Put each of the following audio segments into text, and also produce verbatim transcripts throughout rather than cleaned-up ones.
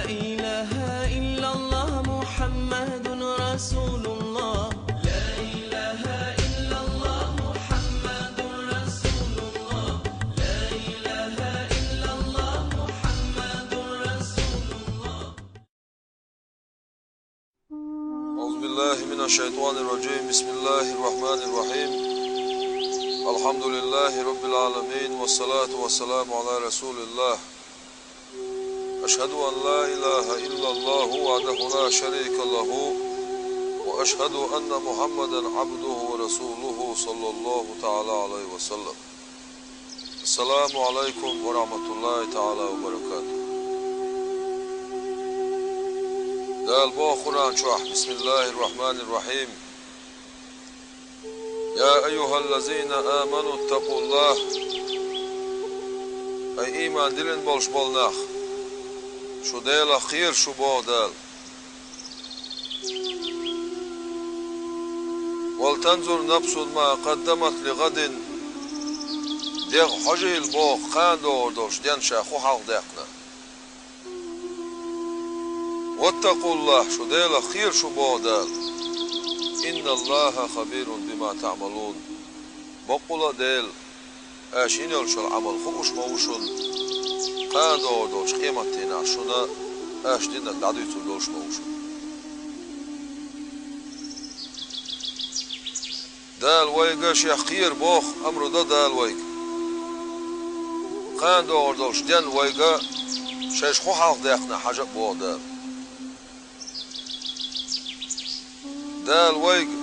إله إلا الله محمد رسول الله. لا إله إلا الله محمد رسول الله. لا إله إلا الله محمد رسول الله. أعوذ بالله من الشيطان الرجيم. بسم الله الرحمن الرحيم. الحمد لله رب العالمين، والصلاة والسلام على رسول الله. أشهد أن لا إله إلا الله وحده لا شريك له، وأشهد أن محمدا عبده ورسوله، صلى الله تعالى عليه وسلم. السلام عليكم ورحمة الله تعالى وبركاته. Дала боху Къуръан чохь: بسم الله الرحمن الرحيم. يا أيها الذين آمنوا اتقوا الله. Хьай ийман диллина болуш болу нах, шу Делах кхера шу, боху Дала. ولتنظر نفس ما قدمت لغد. ДегӀ хьожийла, боху, кхана догӀур долуш ден ша хӀун хьалха даьккхина. واتقوا الله, шу Делах кхера шу, боху Дала. إن الله خبير بما تعملون. Баккъала а Дела, аша йина йолчу Ӏамал хууш ма ву шуна, кхана догӀур долчу къематдийнахь шуна аша динарг дӀадуьйцур долуш ма ву шуна. Дала вайга Шех кхера боху, амру до Дала вайга. Кхана догӀур долуш ден вайга шайша хӀун хьалха даьккхина хьажа а, боху Дала. Дала вайга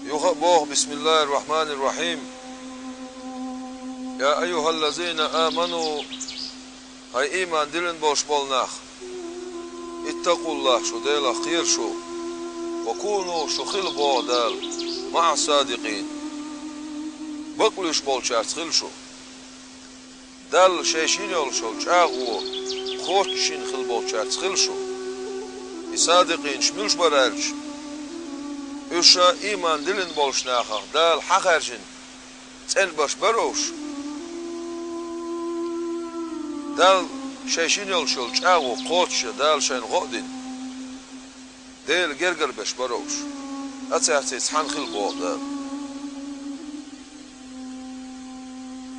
юха а боху: بسم الله الرحمن الرحيم. يا أيها الذين آمنوا. Хьай ийман диллина болуш болу нах, اتقوا الله, шу Делах кхера шу, وكونوا, шу хила, боху Дала, مع الصادقين, бакълуьйш болчаьрца хила шу. Далла шайша йина йолуш йолу чӀагӀо кхоччуш йина хила болчаьрца хила шу. И садикъинаш муьлш бара аьлча, уьш ша ийман диллина болчу нахах Дала хьахаьржина цӀена берш бара уьш. Далла шайша йина йолуш йолу чӀагӀо кхоччуш, Дала шайна гӀо а дина, Делан гергара берш бара уьш. Ткъа цаьрца цхьаьна хила, боху Дала.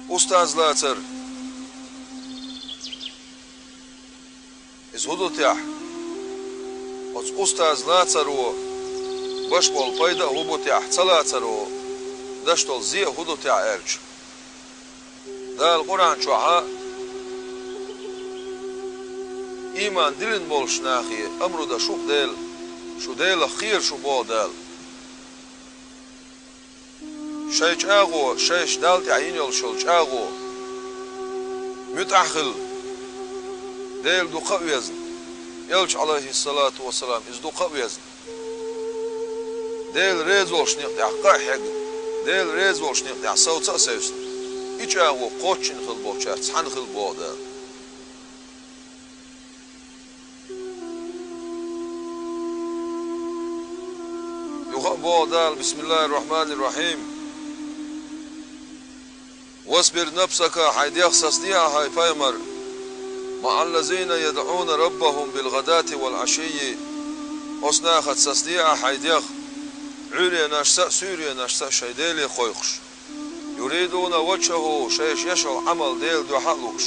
Устаз лацар. Иза хӀун ду техьа? Оцу устаз лацаро беш болу пайда а хӀун бу техьа, ца лацаро деш долу зе а хӀун ду техьа аьлча, Дала Къуръан чохьа ийман диллина болчу нахе амру до шу-кх Дела, шу Делах кхера шу, боху Дала. Шайн чӀагӀо, шайша Далла тӀехь йина йолуш йолу чӀагӀо муьтӀахь хила, Дела дукха а везна, Элча, Ӏалайхиссалату вассалам, иза дукха а везна, Делан реза волчу некъа тӀехь къа а хьегна, Делан реза волчу некъа тӀехь совца а севсна, и чӀагӀо кхоччуш йина хила болчаьрца цхьаьна хила, боху Дала. Юха а боху Дала: بسم الله الرحمن الرحيم. واصبر نفسك, хьайн дегӀ сацаде ахь, хьай пайхамар, مع الذين يدعون ربهم بالغداة والعشي. Оцу нахаца сацаде ахь хьайн дегӀ, Ӏуьйренашца а, суьйренашца а шайн Деле кхойкхуш. يريدون وجهه, шайша еш йолу Ӏамал Делан дуьхьа а лууш.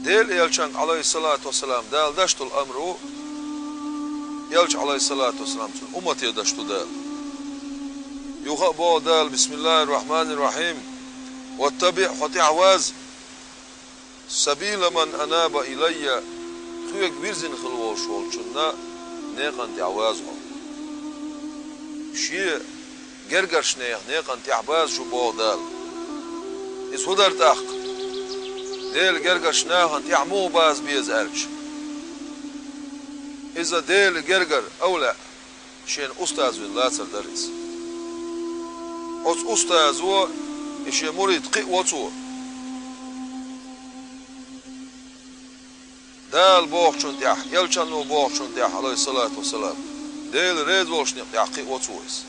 Делан Элчанга, Ӏалайхиссалату вассалам, Дала деш долу амру, Элча, Ӏалайхиссалату вассалам, цуьнан уммате деш ду Дала. Юха а боху Дала: بسم الله الرحمن الرحيم. واتبع, хьо тӀаьхьаваза, سبيل من أناب إلي, тхоьга вирзина хила волуш волчунна некъан тӀехь ваза хьо. Шен гергарчу нехан некъан тӀехь база шу, боху Дала. Иза хӀун дара тӀаккха? Делан гергарчу нахана тӀехь муха база беза аьлча, иза Делан гергара, авлаъ, шена устаз вина лацар дара иза. Оцу устазо и шен мурид кхиаво цо. Дала бохучун тӀехь, Элчано бохучун тӀехь, Ӏалайхиссалату вассалам, Делан реза волчу некъа тӀехь кхиаво цо иза.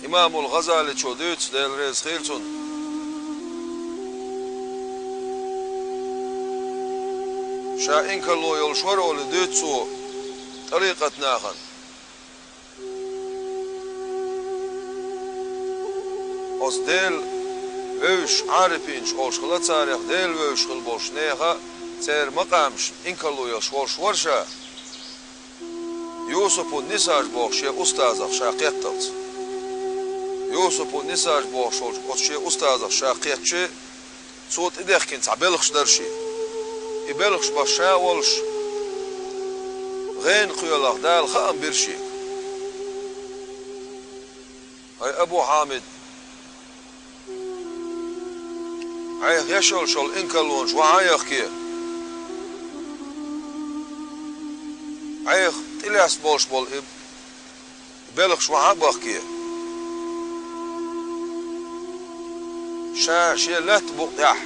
Имамул ГӀазаличо дуьйцу, Дела реза хийла цунна. Ша инкарло йолуш вара олий дуьйцу цо тӀарикъат нахана. Оцу Дела вевзаш Ӏарипинаш олуш хилла царех, Дела вевзаш хилла болуш нехан церан макъамашна инкарло йолуш волуш вара ша. Юсупун Нисаж боху шен устазах ша кхетталц. Юсупун Нисаж бохуш волчу оцу шен устазах ша кхетча, цо тӀедехкина цхьа белхаш дара шен. И белхаш баш ша а волуш, гӀенах кхоьллах Дала хаам бира шега. ХӀай Абу Хьамид, Ӏайха еш йолуш йолу инкарлонаш вахьа а яхке, Ӏайха тӀелаьцна болуш болу и белхаш вахьа а бахке, ша шен лаьтта букъ тӀехь,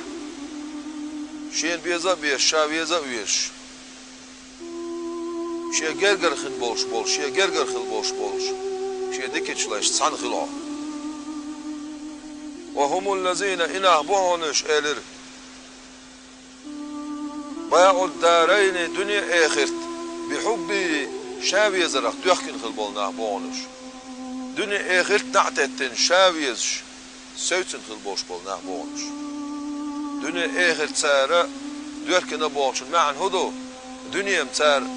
шена беза а безаш, ша веза а везаш, шен гергара хин болуш болу, шен гергара хила болуш болуш, шен дикачу лайшца цхьаьна хила хьо. «Ва хӀумул лазина», и нах бу хьуна уьш, элира, «баӀу дарайни», дуьне а, эхарт а, «бихьубби», ша везарах доьхкина хила болу нах бу хьуна уьш. Дуьне а, эхарт а дӀа а теттина, ша везаш, севцина хила болуш болу нах бу хьуна уьш. Дуьне а, эхарт а цара доьхкина бохучун маьӀна хӀун ду? Дуьне-м цара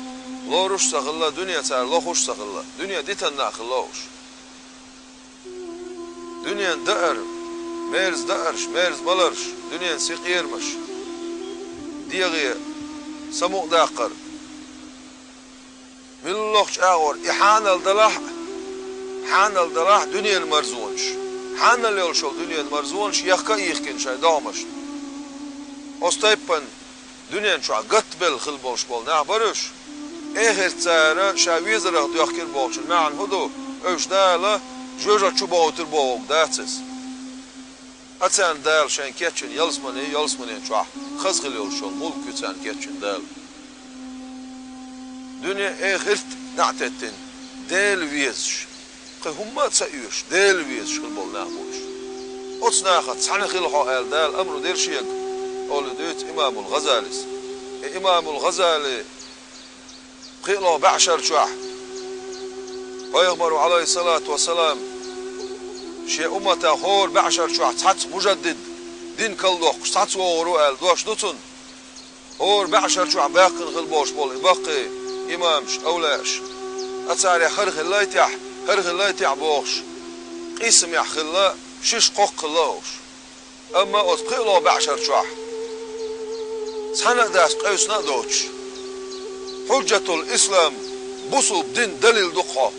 лоруш а ца хилла, дуьне цара лохуш а ца хилла, дуьне дитина нах хилла уьш. Дуьненан даар, мерза даарш, мерза маларш, дуьненан синкъерамаш, дегӀе самукъадаккхар, муьлххачу агӀор и хьанал далахь а, хьанал далахь а дуьненан марзонаш, хьанал йолуш йолу дуьненан марзонаш яхка а йихкина шайн догӀмашна. Оцу тайпана дуьнен чохь гатбелла хила болуш болу нах бара уьш. Эхарт а цара ша везарах доьхкира бохучун маьӀна хӀун ду? Уьш Дала жоьжахати чу бовтур бохург дац иза. Ткъа царна Дала шайна кечйина ялсамани, ялсаманин чохь хаза хила йолуш йолу мулк ю царна кечйина Дала. Дуьне а, эхарт а дӀа а теттина, Дела везаш, кхин хӀумма а ца оьшуш, Дела везаш хила болу нах бу уьш. Оцу нахаца цхьаьна хила хьо аьлла, Дала амру дира шега, олий дуьйцу имамул ГӀазалис. И имамул ГӀазали пхоьалгӀа бӀешар чохь, пайхамаро, Ӏалайхиссалату вассалам, шен умматах хӀора бӀешар чохь цхьацца мужаддид, дин калдоккхуш, цхьацца вогӀур ву аьлла дош ду цуьнан. ХӀора бӀешар чохь баьккхина хила болуш болу и баккхий имамаш, овлияаш, ткъа царех хӀара хилла а техьа, хӀара хилла а техьа бохуш, къийсамехь хилла, шиш-кхоккха хилла а уьш. Амма оцу пхоьалгӀа бӀешар чохь цхьана а дац, къевсина а доцуш, хьуджатул ислам, бусулба дин далил ду-кх хьо.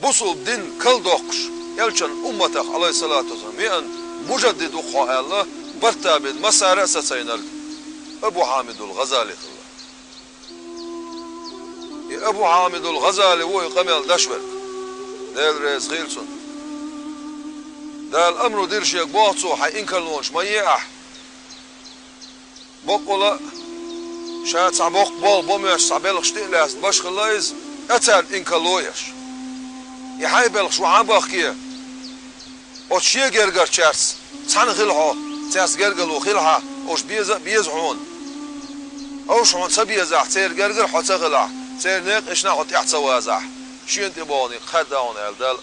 Бусулба дин калдоккхуш, элчан умматах, Ӏалайхиссалату вассалам, веана мужаддид ву-кх хьо аьлла, барт а бина массара а сацайнарг Абу Хьамидул ГӀазали хилла. И Абу Хьамидул ГӀазали ву и къамел даш верг. Дела реза хуьлда цунна. Дала амру дира шега, боху цо, хьайн инкарлонаш ма е ахь. Баккъала а, ша цхьа боккха болу бомоьш, цхьа белхаш тӀе а лаьцна баш хилла иза, ткъа царна инкарло еш. И хьайн белхаш вахьа а бахке, оцу шен гергарчаьрца цхьаьна хила хьо, цаьрца гергарло хила хьан, уьш беза а беза хьуна. Уьш хьуна ца безахь, церан гергара хьо ца хилахь, церан некъашна хьо тӀаьхьа ца вазахь, шена тӀебогӀунарг кхаьрда хьуна аьлла Дала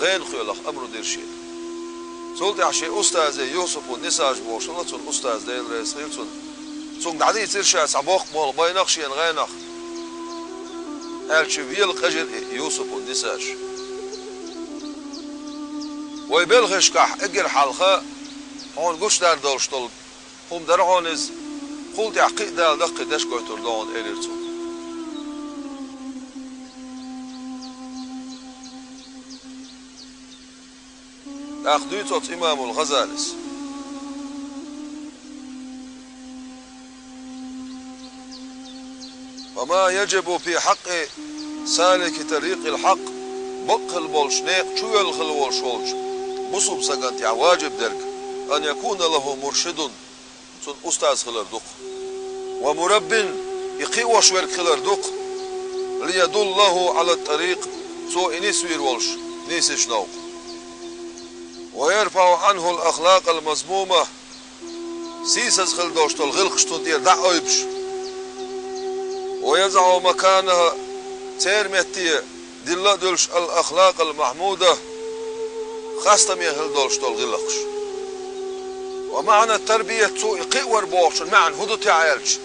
гӀенах кхоьллах амру дира шега. Цул тӀаьхьа шен устазе, Юсупун Нисаж бохуш хилла цуьнан устаз, Дела реза хуьлда цунна. Цуьнга дӀадийцира ша цхьа боккха болу байнах шена гӀенах. Аьлча, вела къежира и Юсупун Нисаж. Вай белхашкахь эггара хьалха хьуна гучудар долуш долу хӀума дара хьуна иза, кхул тӀаьхьа кхин а Дала даккхий деш гойтур ду хьуна, элира цо. ТӀаккха дуьйцу оцу имамул ГӀазалис: «Ва ма яджибу фи хьакъи салики тарикъил хьакъ», бакъ хила болуш некъа чу воьлла хила волуш волчу бусулба стагана тӀехь ваджиб дерг: «ан якуна лаху муршидун», цунна устаз хилар ду-кх, «ва мураббин», и кхиош верг хилар ду-кх, «лиядуллаху Ӏала тӀарикъ», цо и нисвийр волуш нийсачу новкъа, «ва ярфау Ӏанхул ахлакъал мазмума», Сийсаз хила долуш долу гӀиллакхаш цунна тӀера дӀа а ойбуш. Ва язӀу маканаха, церан метте дилла а дуьллуш, ал-ахлакъал махьмуда, хастаме хила долуш долу гӀиллакхаш. Ва маӀна тарбият, цо и кхиавар бохучун маьӀна хӀун ду те аьлча,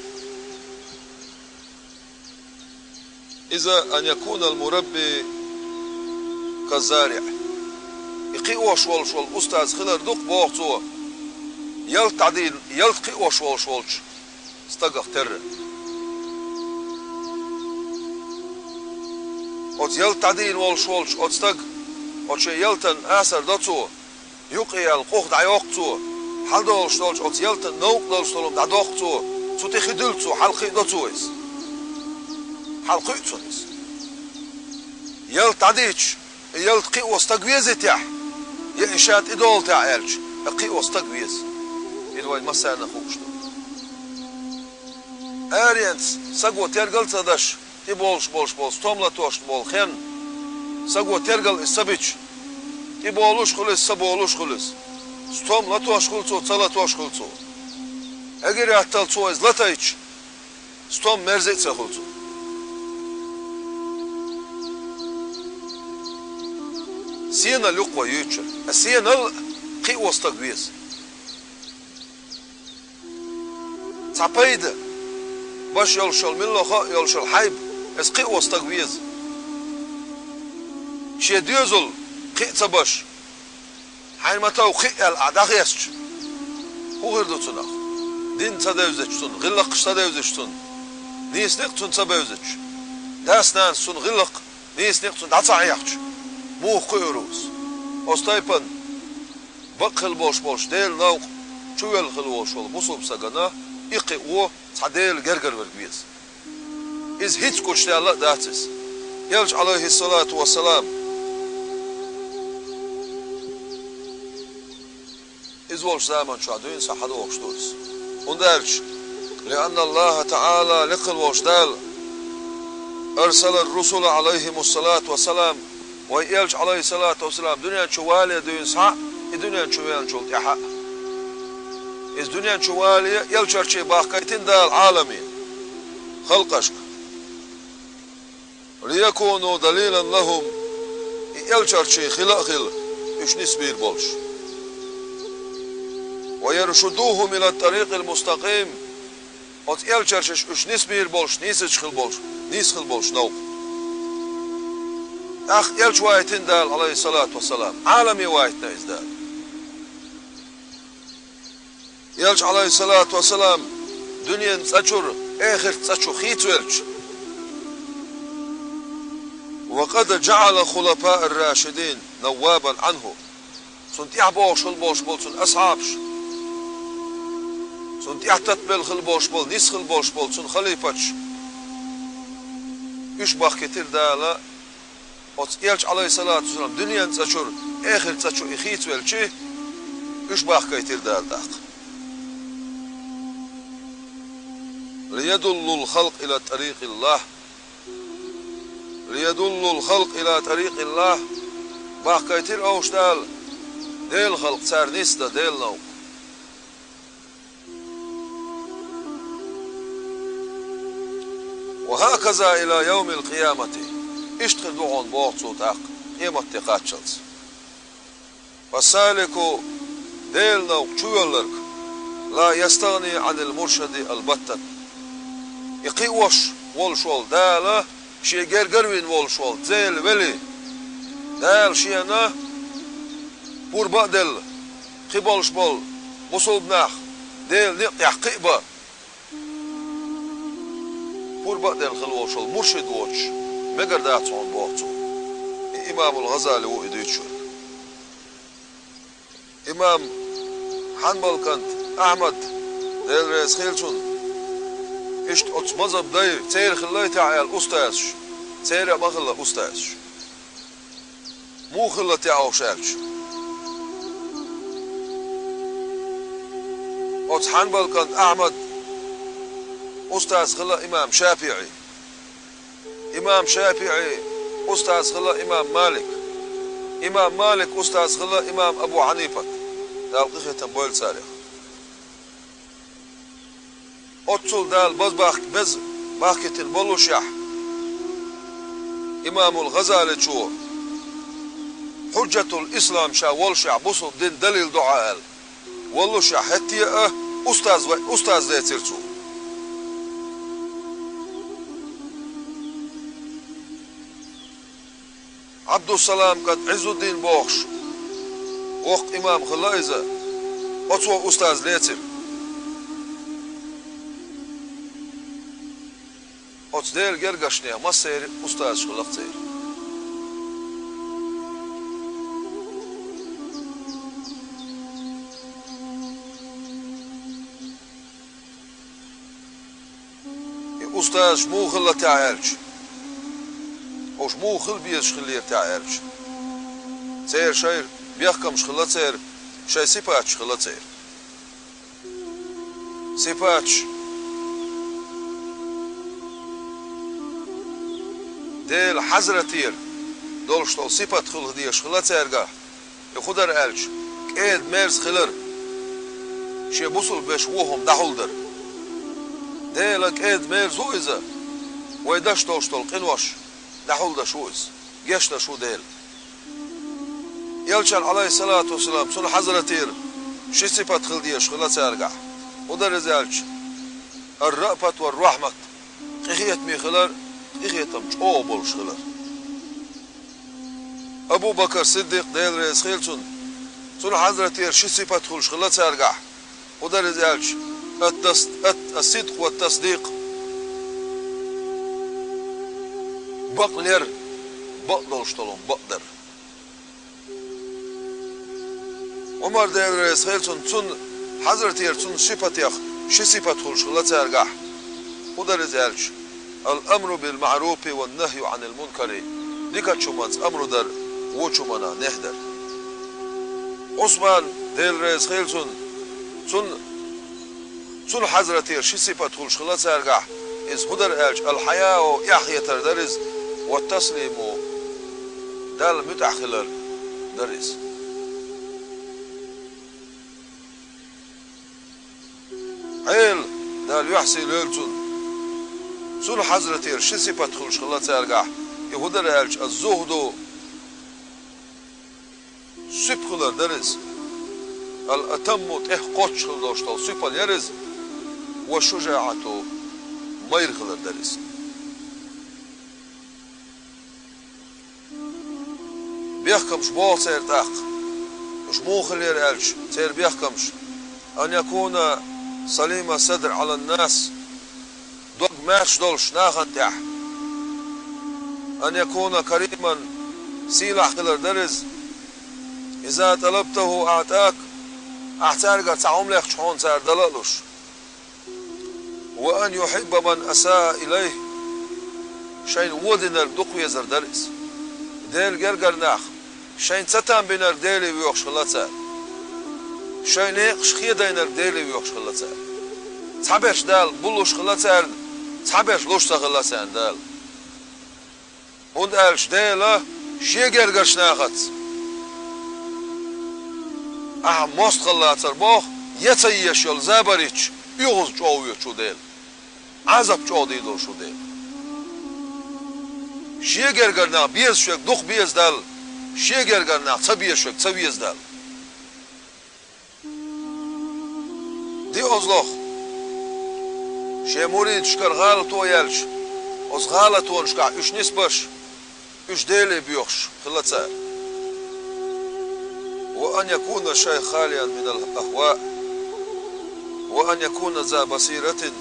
иза ан якунал мурабби каззариӀ. И кхиош волуш волу устаз хилар ду-кх, боху цо, ялта дӀадийна, ялта кхиош волуш волчу стагах терра. Оцу ялта дӀадийна волуш волчу оцу стага, оцу шен ялтан асар до цо, юкъаяьлла къух дӀайоккху цо, хьалдолуш долчу оцу ялтан новкъа долуш долу хӀума дӀадоккху цо, цу тӀе хи дуьллу цо, хьалакхиадо цо иза. Хьалакхуьу цунна иза. Ялта дӀадийча, и ялта кхио стаг везий техьа, я и ша тӀедолу техьа аьлча, ткъа кхио стаг веза. Иза вайн массарна хууш ду. Аренца саго тергал а ца деш, тӀеболуш болуш болу стом латош болу хенна, саго тергал иза ца бича, тӀеболуш хуьлу иза, ца болуш хуьлу иза, стом латош хуьлу цо, ца латош хуьлу цо. Эггара атталла цо иза латайча, стом мерза а ца хуьлу цо. Сенал юкъа вай юьйцуш, ткъа сенал кхио стаг веза. Цхьа пайда баш йолуш йолу, муьлхха а йолуш йолу хьайба, иза кхио стаг веза. Шен доьзал кхин а ца баш, хьайна ма-тов кхин а аьлла ахь дӀахецча, хӀун хир ду цунах? Дин ца девзича цунна, гӀиллакхаш ца девзича цунна, нийса некъ цунна ца бевзича, дас-нанас цунна гӀиллакх, нийса некъ цунна дӀа ца хьехча, муха кхуьур ву иза? Оцу тайпана бакъ хила болуш болчу Делан новкъа чувелла хила волуш волу бусулба стагана и кхио цхьа Делан гергара верг веза. Иза хӀинца гучудаьлла а дац иза. Элча, Ӏалайхиссалату вассалам, иза волчу заман чохь дуьйна схьа хьадогӀуш ду иза. ХӀунда аьлча, лианна Аллаха ТаӀала, лекха волчу Дала, арсала русула, Ӏалайхимуссалату вассалам, вай Элча, Ӏалайхиссалату вассалам, дуьнен чу вале дуьйна схьа а, и дуьнен чу веанчул тӀаьхьа а. Иза дуьнен чу вале, элчарчий бахкийтина Дала Ӏаламе, халкъашка. Лиякуну далилан лахум, и элчарчий хила а хила, уьш нисбийр болуш. Ва яршудухум ила тӀарикъил мустакъим, оцу элчарчаш уьш нисбийр болуш, нийсачу хила болуш, нийса хила болуш новкъа. ТӀаккха элча вайтина Дала, Ӏалайхиссалату вассалам, Ӏаламе вайтина иза Дала. Элча, Ӏалайхиссалату вассалам, дуьненан цӀа чуьра, эхартан цӀа чу хийцавелча, ва къад жаӀала хулафаа ар-рашидин наввабан Ӏанху, цунна тӀаьхьа богӀуш хила болуш болу цуьнан асхьабаш, цунна тӀаьхьа татбелла хила болуш болу, нисса хила болуш болу цуьнан халифаташ, уьш бахкийтира Дала. Оцу элча, Ӏалайхиссалату вассалам, дуьненан цӀа чуьра эхартан цӀа чу и хийцавелча, уьш бахкийтира Дала тӀаккха. Лиядуллул халкъ ила тӀарикъиллахь. Лиядуллул халкъ ила тӀарикъиллахь. Бахкийтира уьш Дала Делан халкъ, цара нисдан Делан новкъа. Ва хаказа ила явмил къиямати. Иштта хир ду хьуна, боху цо тӀаккха, къематде кхаччалц. Фасалику, Делан новкъа чувоьлларг, ла ястагӀни Ӏанил муршиди албаттан. И кхиош волуш волу Дала, шен гергара вина волуш волу Дела велий, Дала шена пурба а делла, кхин болуш болу бусулба нах Делан некъа тӀехь кхиабан, пурба а делла хила волуш волу муршид воцуш мегар дац хьуна, боху цо. И имамул ГӀазали ву и дуьйцуш верг. Имам Хьанбал кӀант Ахьмад, Дела реза хила цунна, иштта оцу мазхӀаб дай, церан хиллай техьа аьлла устазаш, церан а ма хилла устазаш. Муха хилла техьа уьш аьлча? Оцу Хьанбал кӀант Ахьмад устаз хилла имам ШафиӀи. Имам ШафиӀи устаз хилла имам Малик. Имам Малик устаз хилла имам Абу Хьанифат. Дала къинхетам бойла царех. Оццул Дала беза бахк-, беза бахкийтина боллушехь, имамул ГӀазаличо, хьуджатул ислам ша воллушехь, бусулба дин далил ду хьан аьлла, воллушехь, хӀетте а устаз вай, устаз лецира цо. Ӏабдуссалам кӀант Ӏиззуддин бохуш, воккха имам хилла иза, оцо устаз лецира. Оцу Делан гергарчех массеран а устазаш хилла-кх церан. И устазаш муха хилла те аьлча, уьш муха хила безаш хиллера те аьлча, церан шайн бехкамаш хилла церан, шайн сипаташ хилла церан. Сипаташ. Делан хьазратера долуш долу сипат хила дезаш хилла цаьргахь. И хӀун дара аьлча, кӀеда-мерза хилар, шен бусулба вешан вон хӀума дӀахьулдар. Делан кӀеда-мерза ву иза, вай деш долуш долу къинош дӀахьулдеш ву иза, гечдеш ву Дела. Элчан, Ӏалайхиссалату вассалам, цуьнан хьазратера ши сипат хила дезаш хилла цаьргахь. ХӀун дара иза аьлча, ар-раъфат вар-рахьмат, къинхетаме хилар, къинхетам чӀогӀа болуш хилар. Абу Бакр Сиддикъ, Дела реза хила цунна, цуьнан хьазратера ши сипат хуьлуш хилла цаьргахь. ХӀун дара иза аьлча, ат-тас-, ат-, ас-сидкъ ва тасдикъ. Бакълер, бакъдолуш долу бакъдар. Ӏумар, Дела реза хила цунна, цуьнан хьазратера цуьнан сипатех ши сипат хуьлуш хилла цаьргахь. ХӀун дара иза аьлча, ал-амру бил-маъруфи ван-нахью Ӏанил-мункари, дикачу хӀуманца амру дар, вочу хӀуманах нехь дар. Ӏусман, Дела реза хила цунна, цуьнан, цуьнан хьазратера ши сипат хуьлуш хилла цаьргахь, иза хӀун дара аьлча, ал-хьаяу, эхь хетар дара иза, ва таслиму, Далла муьтӀахь хилар дара иза. Ӏела, Дала юьхь-сий лойла цунна, цуьнан хьазратера ши сипат хуьлуш хилла цаьргахь, и хӀун дара аьлча, аз-зухду, суьпа хилар дара иза. Ал-атамму, тӀех кхоччуш хила долуш долу суьпал яра иза, ва шужаӀату, майра хилар дара иза. Бехкамаш боху церан тӀаккха. Уьш муха хилера аьлча, церан бехкамаш: ан якуна салима садр Ӏалан-нас, дог маьрша долуш нахана тӀехь. Ан якуна кариман, сийлахь хилар дара иза. Иза тӀалабтаху аӀтӀак, ахь цаьргара цхьа хӀума лехча, хьуна цара дала а луш. Ва ан юхьибба ман асаа илайхи, шайна вон динарг дукха везар дара иза. Делан гергара нах, шайна цатам бинарг Деле воьхуш хилла цара. Шайн некъаш хедайнарг Деле воьхуш хилла цара. Цхьаберш Дала буллуш хилла царна, цхьаберш луш ца хилла царна Дала. ХӀунда аьлча Дела Шен гергарчу нахаца, ахьа мостагӀалла лацар боху, я ца езаш йолу забар йитча, оьгӀаз чӀогӀа воьду Дела, Ӏазап чӀогӀа дийр долуш ву Дела. Шен гергара нах безаш верг дукха веза Далла, Шен гергара нах ца безаш верг ца веза Далла. Ди оцу лоха. Шен муридашкара гӀалато яьлча, оцу гӀалатонашкахь уьш нисбеш, уьш Деле боьхуш хилла цара. Ва ан якуна шайх халиян минал ахва, ва ан якуна за басиратин,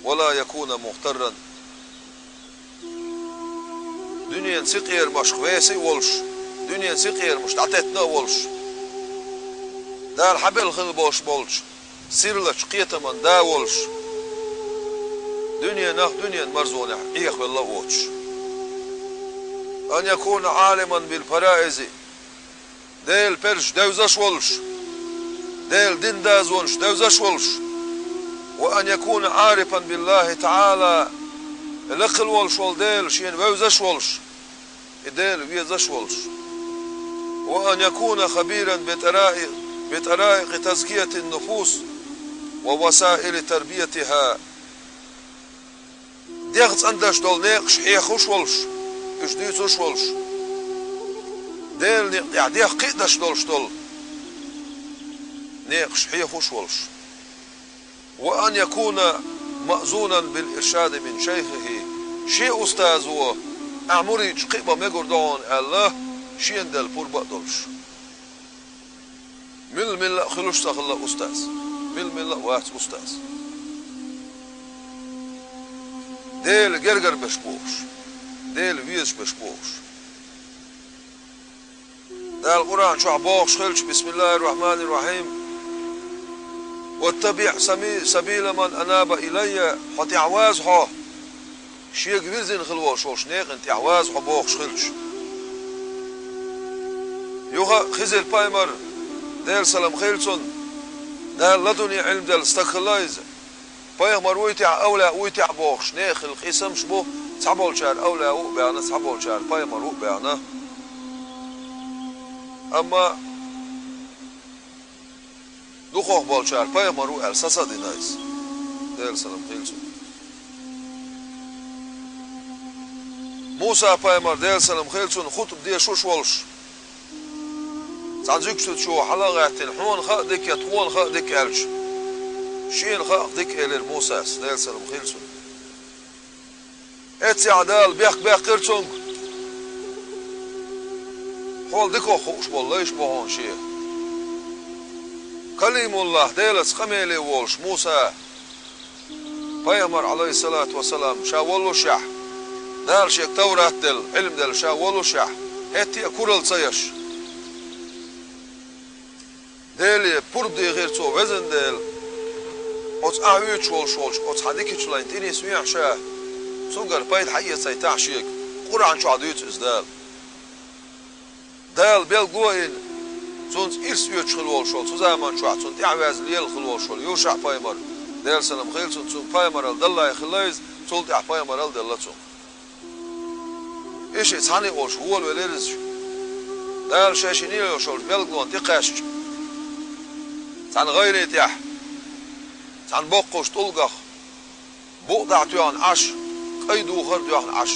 ва ла якуна мухтарран. Дуьненан синкъерамашка веса а волуш, дуьненан синкъерамаш дӀатеттина а волуш, Дала хьабелла хилла болуш болчу сирлачу кхетаман да а волуш, дуьненах, дуьненан марзонех Ӏехавелла а воцуш. Ан якуна Ӏалиман бил фараизи, Делан парзаш девзаш волуш, Делан дин дазонаш девзаш волуш, ва ан якуна Ӏарифан биллахи таӀала, лакхал волуш волу Дела шена вевзаш волуш, и Дела везаш волуш, ва ан якуна хабиран би тараи-, би тараикъи тазкиятин нуфус, ووسائل تربيتها. ДегӀ цӀандеш долу некъаш хьехош волуш, уьш дуьйцуш волуш, Делан некъа тӀехь дегӀ кхиадеш долуш долу некъаш хьехош волуш. وأن يكون مأذونا بالإرشاد من شيخه. Шен устазо ахь мурдаш кхиабан мегар ду хьуна аьлла, шена делла пурба а долуш. Милла-милла а хуьлуш ца хилла устаз. Милла-милла а вац устаз. Дела гергара беш бохуш. Дела везаш беш бохуш. Дала Къуръан чохь бохуш хилча, بسم الله الرحمن الرحيم: واتبع سبي-، سبيل من أناب إلي, хьо тӀаьхьаваза хьо, шега вирзина хила волуш волчу некъана тӀаьхьаваза хьо бохуш хилча. Юха а Хизир-пайхамар, Делан салам хуьлда цунна, Дала ладунни Ӏилма делла стаг хилла иза. Пайхамар вуй техь, авлияъ вуй техь бохуш, нехан хила къийсамаш бу, цхьаболчара авлияъ ву а баьхна, цхьаболчара пайхамар ву а баьхна. Амма дукхах болчара пайхамар ву аьлла сацадина иза. Делан салам хуьлда цунна. Муса-пайхамар, Делан салам хуьлда цунна, хутба дешуш волуш, цхьана зуьгчу чу хьала а гӀаьттина, хьуна хаа дика я тхуна хаа дика аьлча, шена хаа дика элира Мусас, Делан салам хуьлда цунна. Эццехь Дала бехк баьккхира цуьнга: хьол дикох хууш болу лайш бу хьуна шен. Калимуллах, Делаца къамеле волуш Муса, пайхамар, Ӏалайхиссалату вассалам, ша воллушехь, Дала шега Таврат делла, Ӏилма делла ша воллушехь, хӀетте а куралла ца еш, Деле пурба дийхира цо, везан Дела, оцу ахь вуьйцуш волуш волчу оцу хьан дикачу лайн тӀе нисвехьа ша, цуьнгара пайда хьаэцайтахьа шега. Къуръан чохь дуьйцу иза Дала. Дала билгало а йина, цуьнца ирс оьцуш хила волуш волу, цу заман чохь цунна тӀаьхьаваьзна лела хила волуш волу Юша-пайхамар, Делан салам хуьлда цунна, цуьнга пайхамаралла даллалц хилла иза, цул тӀаьхьа пайхамаралла делла цунна. И шиъ цхьаьна а волуш волавелира иза. Дала шайн шина йолуш йолчу билгалонна тӀекхаьчча, цхьана гӀайре тӀехь, цхьана боккхачу тӀулгах, букъ дӀа а тоьхна Ӏаш, кӀай духар а доьхна Ӏаш,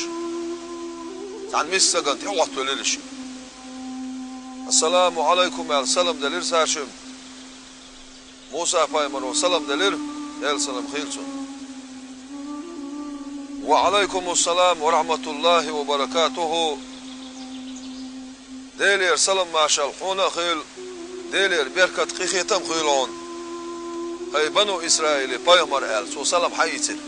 цхьана миска стагана тӀе а хӀоттавелира и шиъ. «Ассаламу Ӏалайкум», — аьлла, салам делира цаьршимма. Муса-пайхамаро салам делира, Делан салам хуьлда цунна. «Ва Ӏалайкумуссалам ва рахьматуллахӀи ва баракатухӀу». Делера салам-маршалла хьуна а хуьлда, Делера беркат, къинхетам а хуьлда хьуна. ХӀай Бану Исраилан пайхамар, аьлла, цо салам хьаийцира.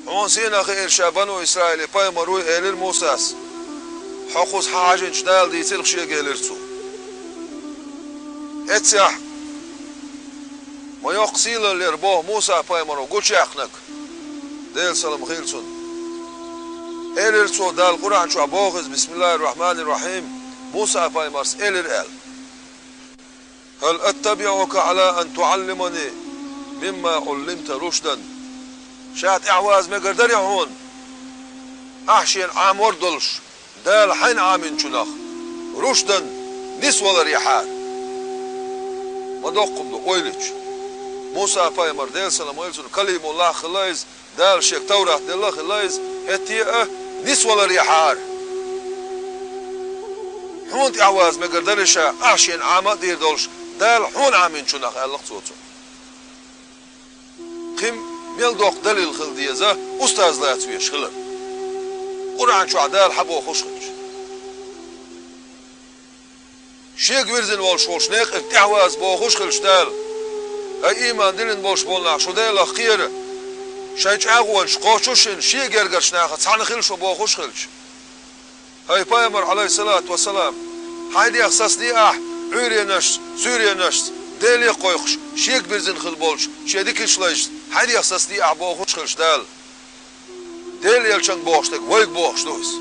Хьуна сенах хиира ша Бану Исраилан пайхамар вуй, элира Мусас. Хьо кхуза хьан хьажийначу Дала дийцира шега, элира цо. Эццехь, ма йоккха сийлаллера боху Муса-пайхамаро гучуяьккхинарг, Делан салам хуьлда цунна. Элира цо, Дала Къуръан чохь боху иза, бисмиллахӀир-рахьманир-рахьим, Муса-пайхамарс элира аьлла: «ХӀал аттабиӀука Ӏала ан туӀаллимани мимма Ӏуллимта рушдан». Ша тӀаьхьаваза мегар дарий хьуна, ахь шена Ӏамор а долуш, Дала хьайна Ӏаминчунах, рушдан, нисваларехьара. Ма доккха хӀума ду, ойла йича. Муса-пайхамар, Делан салам хуьлда цунна, Калимуллах хилла иза, Дала шега Таврат делла а хилла иза, хӀетте а нисваларехьара. Хьуна тӀаьхьаваза мегар дарий ша, ахь шена Ӏама а дийр долуш, Дала хьуна Ӏаминчунах, аьлла-кх цо цунна. Кхин мел доккха далил хила деза устаз лаца везаш хилар, Къуръан чохь Дала хьан бохуш хилча. Шега вирзина волуш волчу некъана тӀаьхьаваза бохуш хилча Дала: «ХӀай ийман диллина болуш болу нах, шу Делах кхера, шайн чӀагӀонаш кхочушйина, шен гергарчу нахах цхьаьна хила шу», бохуш хилча. ХӀай пайхамар, Ӏалайхиссалату вассалам, хьайн дегӀ сацадехьа ахь Ӏуьйренашца, суьйренашца, Деле кхойкхуш, шега бирзина хила болчу шен дикачу лайшца, хьайн дегӀ сацадехьа ахь бохуш хилча Дала. Делан элчанга бохуш дерг вайга бохуш ду иза.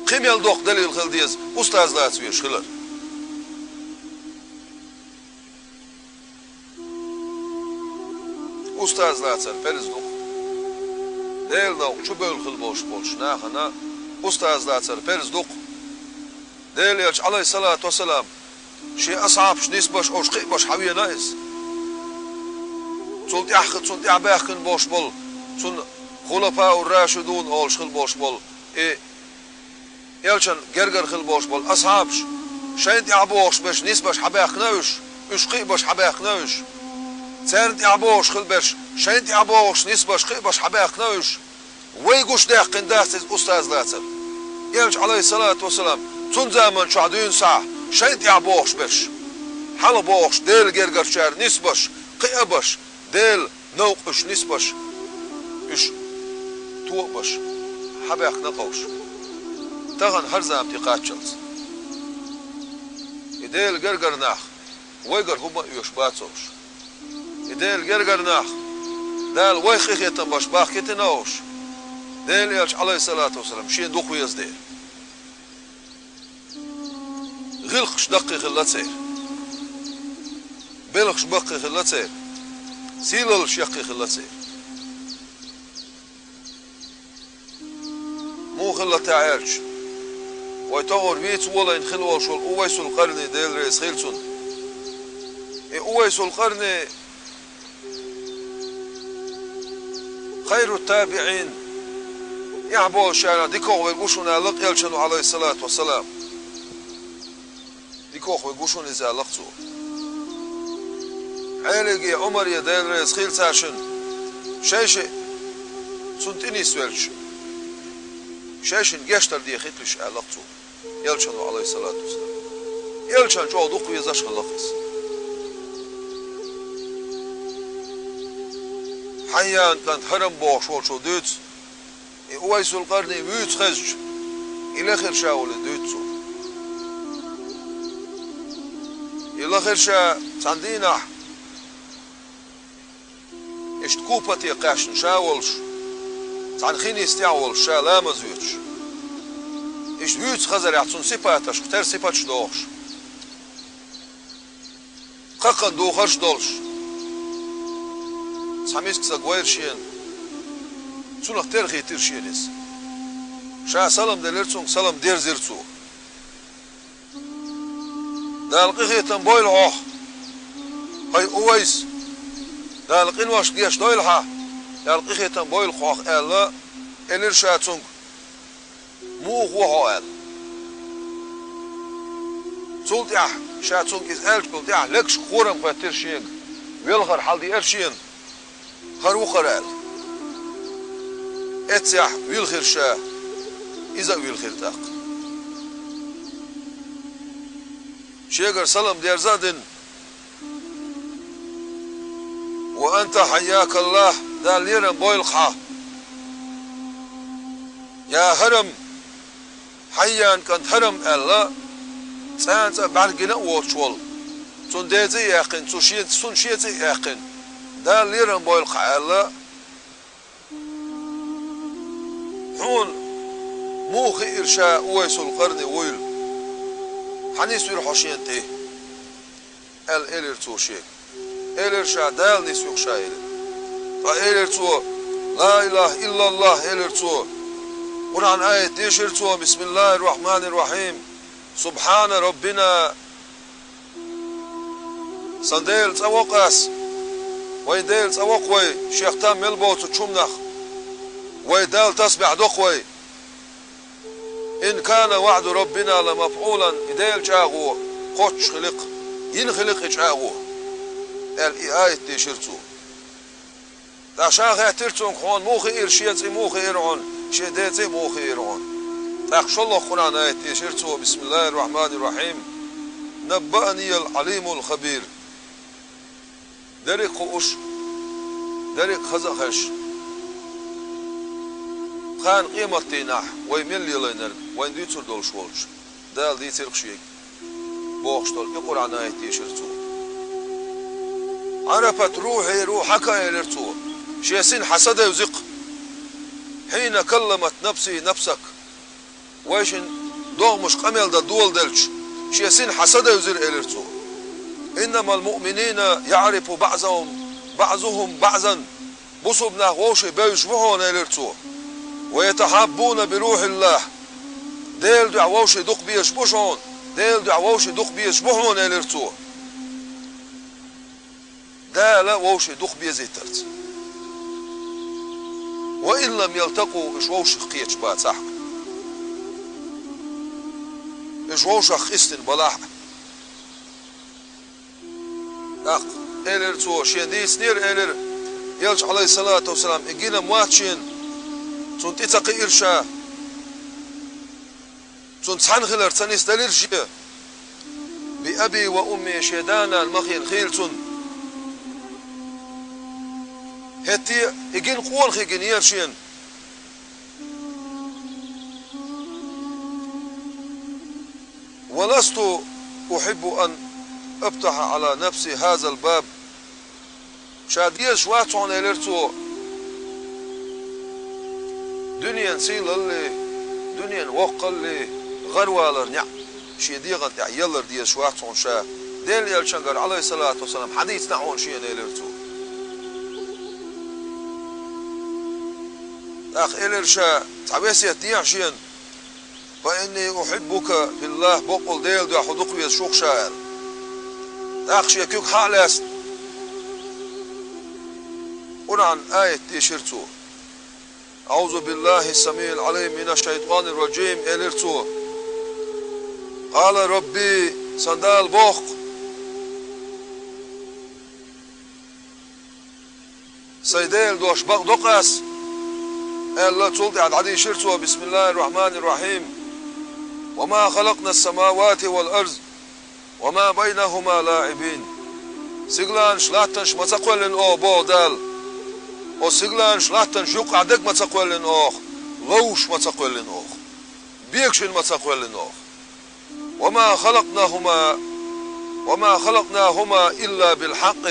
Кхин мел доккха далил хила деза устаз лаца везаш хилар. Устаз лацар парз ду-кх. Делан новкъа чубевлла хила болуш болчу нахана устаз лацар парз ду-кх. Делан элча, Ӏалайхиссалату вассалам, шен асхьабаш нисбеш, уьш кхиабеш хьан вена иза. Цул тӀаьхьа, цунна тӀаьхьа баьхкина болуш болу, цунна хулафаур-рашидун олуш хила болуш болу, и элчан гергара хила болуш болу асхьабаш, шайна тӀаьхьа богӀуш берш нисбаш хьабаьхкина уьш, уьш кхиъбаш хьабаьхкина уьш. Царна тӀаьхьа богӀуш хила берш, шайна тӀаьхьа богӀуш нисбаш кхиъбаш хьабаьхкина уьш. Вай гуш даьккхина дац иза устаз лацар. Элча, Ӏалайхиссалату вассалам, цунна заман чохь дуьйна схьа шайна тӀаьхьа богӀуш берш, хьалха богӀуш Делан гергарчара нисбаш, кхиъбаш, Делан новкъа уьш нисбаш, уьш тоъабаш хьабаьхкина кховш. Тахана хӀара зама тӀекхаччалц и Делан гергара нах вайгара хӀума а оьшуш бац уьш. И Делан гергара нах, Дала вайх къинхетам беш бахкийтина уьш, Делан элча, Ӏалайхиссалату вассалам, шен дукха веза дела. ГӀиллакхаш даккхий хилла церан, белхаш баккхий хилла церан, сийлаллаш яккхий хилла церан. Муха хилла те аьлча, вай товр вийца волийна хила волуш волу Увайсул Къарни, Дела реза хила цунна. И Увайсул Къарни хайру табиӀин, эхь болчарах дикох верг ву шуна аьлла элчано, Ӏалайхиссалату вассалам. Дикох верг ву шуна иза аьлла цо. Ӏелиге, Ӏумаре, Дела реза хила царшинна, шайшиъ цунна тӀе нисвелча, шайшинна гечдар дехийта уьш аьлла цо, элчано, Ӏалайхиссалату вассалам. Элчана чӀогӀа дукха везаш хилла иза. Хьайян кӀант Хьарам бохуш волчо дуьйцу, и Увайсул Къарни вуьйцу хезча, и лехира ша волу дуьйцу цо. И лахара ша цхьана дийнахь, иштта купате кхаьчна ша волуш, цхьана хин йистехь волуш ша ламаз воьдуш. Иштта вуьйцу хазарехь цунна сипаташ, кху тера сипаташ дохуш. Кхакхан духарш долуш, цхьа миска стаг вайра шена, цунах терхийтира шена иза. Ша салам делира цунга, салам дерзира цо. Дала къинхетам бойла хьох, хьай Увайс, Дала къиношна гечдойла хьан, Дала къинхетам бойла хьох аьлла, элира ша цунга. Муха ву хьо аьлла. Цул тӀаьхьа, ша цунга иза аьллачул тӀаьхьа, легашка хорам хоьттира шега, велхар хьалдеара шена, хӀара ву хӀара аьлла. Эццехь вилхира ша, иза а вилхира тӀаккха. Шегара салам дерза а дина, «Ва анта хьайякаллахь», Дала лерам бойла хьан. Я Хьарам, Хьайян кӀант Хьарам аьлла, цӀа а бӀаьргина а воцуш волу, цунна ден цӀе а яьккхина, цу шен, цунна шен цӀе а яьккхина, Дала лерам бойла хьан аьлла, хьуна муха хиира ша Увайсул Къарни вуйла? Хьан нисвира хьо шена тӀе? Аьлла элира цо шега. Элира ша, Дала нисвира ша элира. Ткъа элира цо, «Ла илахьа иллаллахь», элира цо. Къуръан аят дешира цо, «Бисмиллахьир-рахьманир-рахьим. Субхьана Раббина». Сан Дела цӀа воккху ас. Вайн Дела цӀа воккху вай, шех там мел боцучу хӀуманах. Вай Далла тасбихь доккху вай. «Ин кана ваӀду Раббина ла мафӀулан», и Делан чӀагӀо кхоччуш хилира, йина хилира и чӀагӀо, аьлла, и аят дешира цо. ТӀаккха ша хаьттира цуьнга, хьуна муха хиира шен цӀе, муха хиира хьуна, шен ден цӀе муха хиира хьуна? ТӀаккха шолгӀа Къуръан аят дешира цо, «Бисмиллахьир-рахьманир-рахьим. Наббаъаниял Ӏалимул хабир». Дерриг а хууш, дерриг а хаза а хезаш, кхана къематдийнахь вай мел лелийнарг вайна дуьйцур долуш волчу Дала дийцира шега, бохуш долу и Къуръан аят дешира цо. «Ӏарафат рухьи рухьака», элира цо, шен сина хьан са девзира, «хьийна калламат нафсахьа нафсак». Вайшин догӀмаш къамел дан доладелча, шен сина хьан са девзира, элира цо. «Иннамал муъминина яӀрифу баъзухум, баъзухум баъзан». Бусулба нах вовшийн бевзаш бу хьуна, элира цо. «Ва ятахьаббуна би рухьиллахь». Делан дуьхьа вовшийн дукха безаш бу хьуна, Делан дуьхьа вовшийн дукха безаш бу хьуна, элира цо. Дала вовшийн дукха безийтарца. وإن لم يلتقوا, уьш вовшах кхеташ бацахь а. Уьш вовшах къистина балахь а. ТӀаккха элира цо, шен дийцинера, элира, Элча, Ӏалайхиссалату вассалам, и гина ма вац шена, цунна тӀе ца кхиира ша, цунна цхьаьна хилар ца нисделира шен. بأبي وأمي, шен да-нана махийна хийла цунна. ХӀетте а и гина къонахий гинера шена. ولست أحب أن أفتح على نفسي هذا الباب. Ша дезаш вац хьуна, элира цо, дуьненан сийлаллий, дуьненан воккхаллий гӀарвалар неӀ шен дегӀан тӀехь яллар дезаш вац хьуна ша. Делан Элчангара, Ӏалайхиссалату вассалам, хьадийцина хьуна шена, элира цо. ТӀаккха элира ша, цхьа весет дехьа шена, فإني أحبك في الله, боккъал Делан дуьхьа хьо дукха веза шух ша, аьлла. ТӀаккха шен куьг хьа а лаьцна, Къуръан аят дийшира цо. أعوذ بالله السميع العليم من الشيطان الرجيم, элира цо. قال ربي, сан Дала боху-кх. Сайн Делан дош бакъдо-кх ас, аьлла, цул тӀаьхьа дӀадийшира цо, بسم الله الرحمن الرحيم. وما خلقنا السماوات والأرض وما بينهما لاعبين. Сигаланаш, латтанаш ма ца кхоьллина оха, боху Дала. Оцу сигаланаш, латтанаш юккъехь дерг ма ца кхоьллина оха, ловш ма ца кхоьллина оха, бегашина ма ца кхоьллина оха. وما خلقناهما، وما خلقناهما إلا بالحق.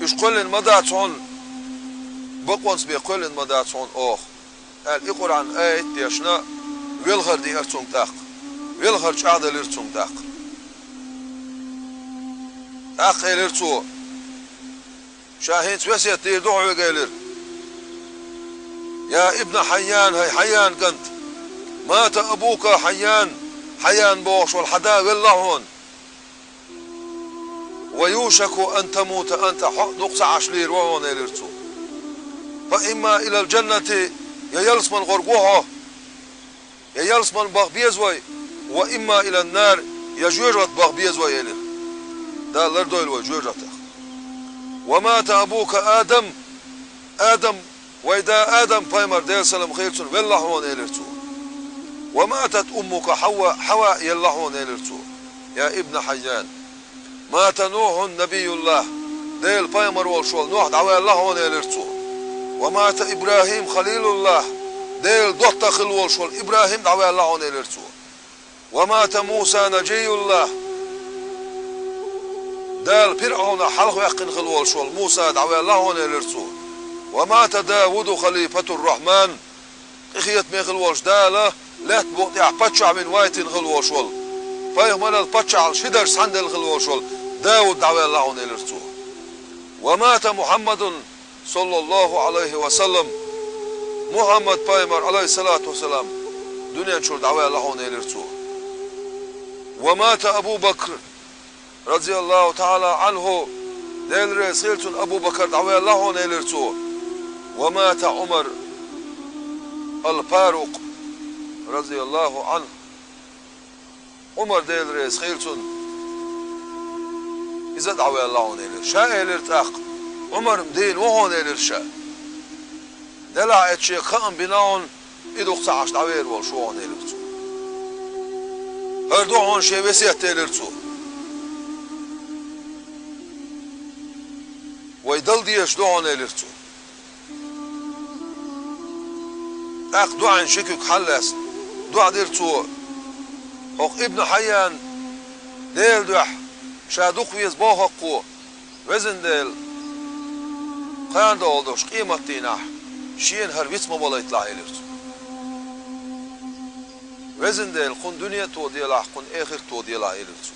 Уьш кхоьллина ма дац хьуна, бакъонца бен кхоьллина ма дац хьуна оха, аьлла, и Къуръан аят дешна, велхар диара цунга тӀаккха. Велхар чӀагӀделира цунга тӀаккха. ТӀаккха элира цо, ша хӀинца весет дийр ду хьоьга, элира. يا ابن حيان, хӀай Хьайян кӀант, مات أبوك حيان, Хьайян бохуш волу хьан да велла хьуна. ويوشك أن تموت أنت, хьо а дукха ца Ӏаш лийр ву хьуна, элира цо. فإما إلى الجنة, я ялсамане гӀур ву хьо, я ялсамане баха беза вай, وإما إلى النار, я жоьжахате баха беза вай, элира. Дала лардойла вай жоьжахатех. ومات أبوك آدم, Адам, вай да Адам-пайхамар, Делан салам хуьлда цунна, велла хьуна, элира цо. وماتت أمك حواء, Хьава елла хьуна, элира цо. يا ابن حيان, مات نوح نبي الله, Делан пайхамар волуш волу Нохь дӀаваьлла хьуна, элира цо. ومات إبراهيم خليل الله, Делан доттагӀа хилла волуш волу ИбрахӀим дӀаваьлла хьуна, элира цо. ومات موسى نجي الله, Дала ПирӀавнах хьалхаваьккхина хилла волуш волу Муса дӀаваьлла хьуна, элира цо. ومات داود خليفة الرحمن, къинхетаме хилла волуш Дала лаьттан букъа тӀехь паччахь вина вайтина хилла волуш волу, пайхамарал, паччахьал ши дарж схьаделла хилла волуш волу Дауд дӀаваьлла хьуна, элира цо. ومات محمد صلى الله عليه وسلم, Мухьаммад-пайхамар, Ӏалайхиссалату вассалам, дуьнен чуьра дӀаваьлла хьуна, элира цо. ومات أبو بكر رضي الله تعالى عنه, Дела реза хила цунна, Абу Бакар дӀаваьлла хьуна, элира цо. ومات عمر الفاروق رضي الله عنه, Ӏумар, Дела реза хила цунна, иза дӀаваьлла хьуна, элира. Ша элира тӀаккха, Ӏумар-м дийна ву хьуна, элира ша. Делахь а эцу шега хаам бина хьуна, и дукха ца Ӏаш дӀавер волуш ву хьуна, элира цо. ХӀара ду хьуна шен весет, элира цо. Вай дала дезаш ду хьуна, элира цо. ТӀаккха доӀанна ши куьг хьаллаьцна, доӀа дира цо, хӀокху Ибн Хьайян Делан дуьхьа ша дукха веза боху-кх, Везан Дела, кхана догӀу долуш къематдийнахь шена хӀара виц ма валийталахь, элира цо. Везан Дела, кхунна дуьне а тоделахь, кхунна эхарт а тоделахь, элира цо.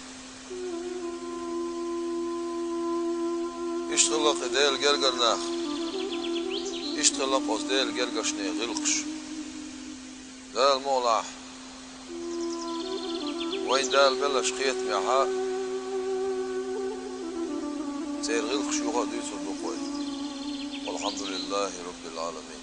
Иштта хилла-кх и Делан гергара нах, иштта хилла-кх оцу Делан гергарчийн гӀиллакхаш. Дала мукъалахь, вайна Дала беллачу кхетамехь ЦӀерагӀил хушугӀа дуьйцур ду кхой. والحمد لله رب العالمين.